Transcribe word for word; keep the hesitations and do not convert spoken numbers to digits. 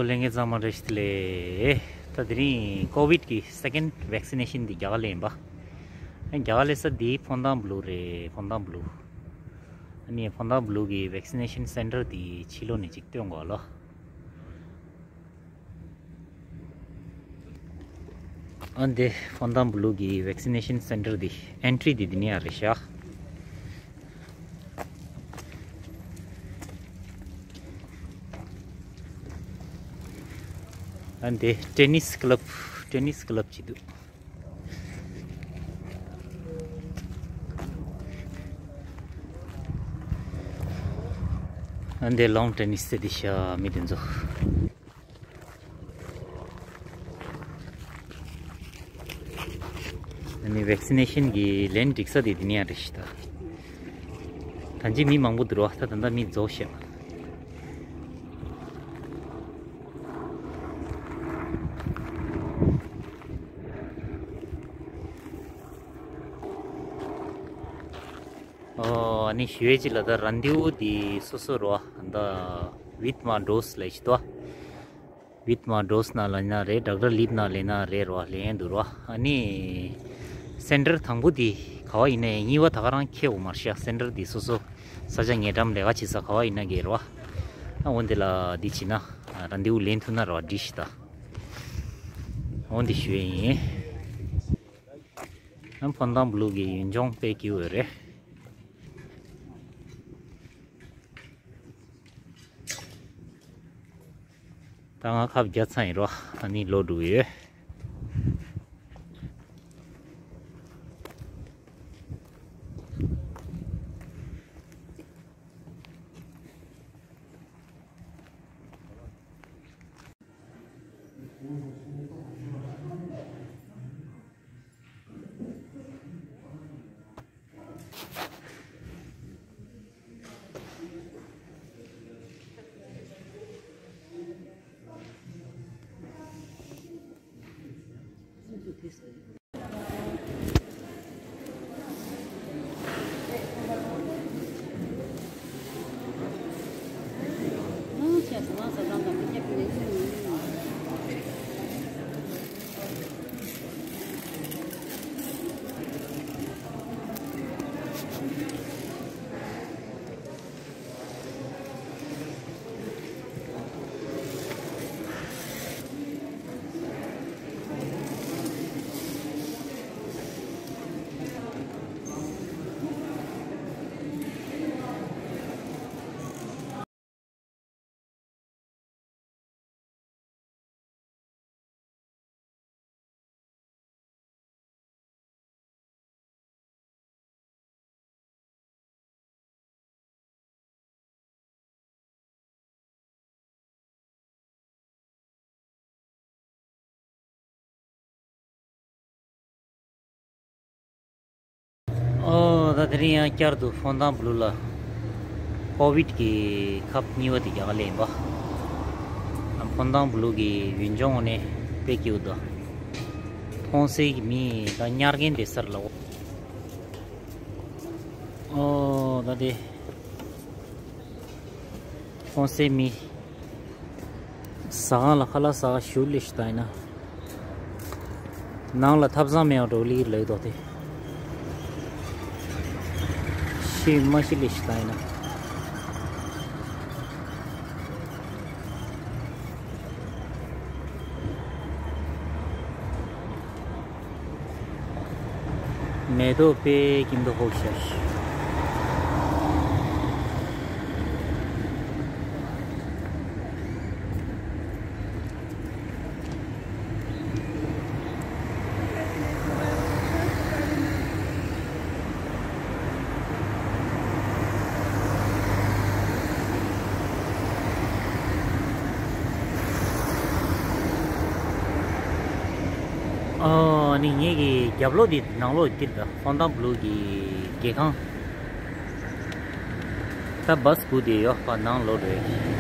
ལྷན་རྒྱས་ཚང་མ་བཀྲ་ཤིས་བདེ་ལེགས། ད་དེ་རིང་ཀོ་བིད་ཀྱི་སེ་ཀེན་ཌི་ཝེག་སི་ནེ་ཤན་འདི་རྒྱ་གར་ལ་ཡིན་པ། ཨ་རྒྱ་གར་ལ་ས་འདི་ཕོན་ཐང་བྷུ་ལུ་རེད། ཕོན་ཐང་བྷུ་ལུ། ཨ་ནི་ཕོན་ཐང་བྷུ་ལུ་གི་ཝེག་སི་ནེ་ཤན་སེན་ཊར་འདི་ཕྱི་ལོགས་ནས་ཅིག་སྟོན་དགོས་ལོ། ཨ་འདི་ཕོན་ཐང་བྷུ་ལུ་གི་ཝེག་སི་ནེ་ཤན་སེན་ཊར་འདི་ཨེན་ཊི་རི་འདི་འདི་ནས་ཡར་རེད་ཤག་ཨ་འདི་ཊེ་ནིས་ཀ་ལབ། ཊེ་ནིས་ཀ་ལབ་ཅིག་འདུག་ཨ་འདི་ལོན་ཊེ་ནིས་ཟེར་དེ་ཤག་མི་དེ་ཚོ། ཨ་ནི་ཝེག་སི་ནེ་ཤན་གྱི་ལན་འགྲིག་ས་དེ་དེ་ནས་ཡར་རེད་ཤག་ད། ད་ཅི་མི་མང་པོ་འདུག་ར། ད་ད་ལྟ་མི་རྫོགས་ཤག་ཨོ། ཨ་ནི་ཞུ་ཡས་ཅིག་ལ་ད་རན་དེའུ་འདི་སོ་སོ་ར། ད་ཝིད་མ་ཌོ་སི་ལབ་ཅིག་འདུག་ཝིད་མ་ཌོ་སི་ནང་ལ་ཡིན་ན་རེད། ཌོག་ཊར་ལིབ་ནང་ལ་ཡིན་ན་རེད་ར། ལེན་འདུག་ར། ཨ་ནི་སེན་ཊར་དང་པོ་འདི་ག་བ་ཡིན་ན་ཡང་གཉིས་པ་ད་ག་རང་ཁེལ་འོང་མ་རེད་ཤག་སེན་ཊར་འདི་སོ་སོ་ས་ཆ་ཉེ་འགྲམ་ལས་ཀ་བྱེད་ས་ག་བ་ཡིན་ན་གི་ར། ཨ་འོ་འདི་ལ་འདི་བྱེད་ན་རན་དེའུ་ལེན་ཐུབ་ན་ར་འགྲིག་ཤག་ད། འོ་འདི་ཞུ་ཡས་ཡིན། ཨ་ཕོན་ཐང་བྷུ་ལུ་གི་ཡུལ་ལྗོངས་དཔེ་སྐྱིད་པོ་རེད། ད་ང་ཁབ་བརྒྱབ་ཚར་ཡིན་རོ། ཨ་ནི་ལོག་འགྲོ་གི་ཡོད། ཨོ། ད་དེ་རིང་ཡང་བསྐྱར་དུ་ཕོན་ཐང་བྷུ་ལུ་ལ་ཀོ་བིད་ཀྱི་ཁབ་གཉིས་པ་དེ་རྒྱག་ལེན་པ། ཕོན་ཐང་བྷུ་ལུ་གི་ཡུལ་ལྗོངས་ནས་དཔེ་སྐྱིད་པོ་འདུག་མཐོང་སའི་མི་ད་ཉར་མཁན་དེ་སར་ལ་འོ། ཨོ། ད་དེ་མཐོང་སའི་མི། ཟ་ཁང་ལ་ཁ་ལག་ཟ་ཞུ་ལེ་ཤི་ད་ཡིན་ན། ནང་ལ་ཐབ་ཚང་མེད་པ་འགྲོ་ལི་ལོས་དོ་དེ། ཤི་མ་ཤི་ལེ་ཤི་ད་ཡིན་ན། མེ་ཏོག་དཔེ་སྐྱིད་མདོག་ཧོ་ཤ་ཤ། ཨ་ནི་ངེད་ཀྱི་རྒྱབ་ལོགས་འདི་ནང་ལོགས་འདིར་ད་ཕོན་ཐང་བྷུ་ལུ་གི་རྒྱལ་ཁང་། ད་བཱས་སྒུག་བསྡད་ཡོད་པ་ནང་ལོགས་རེད།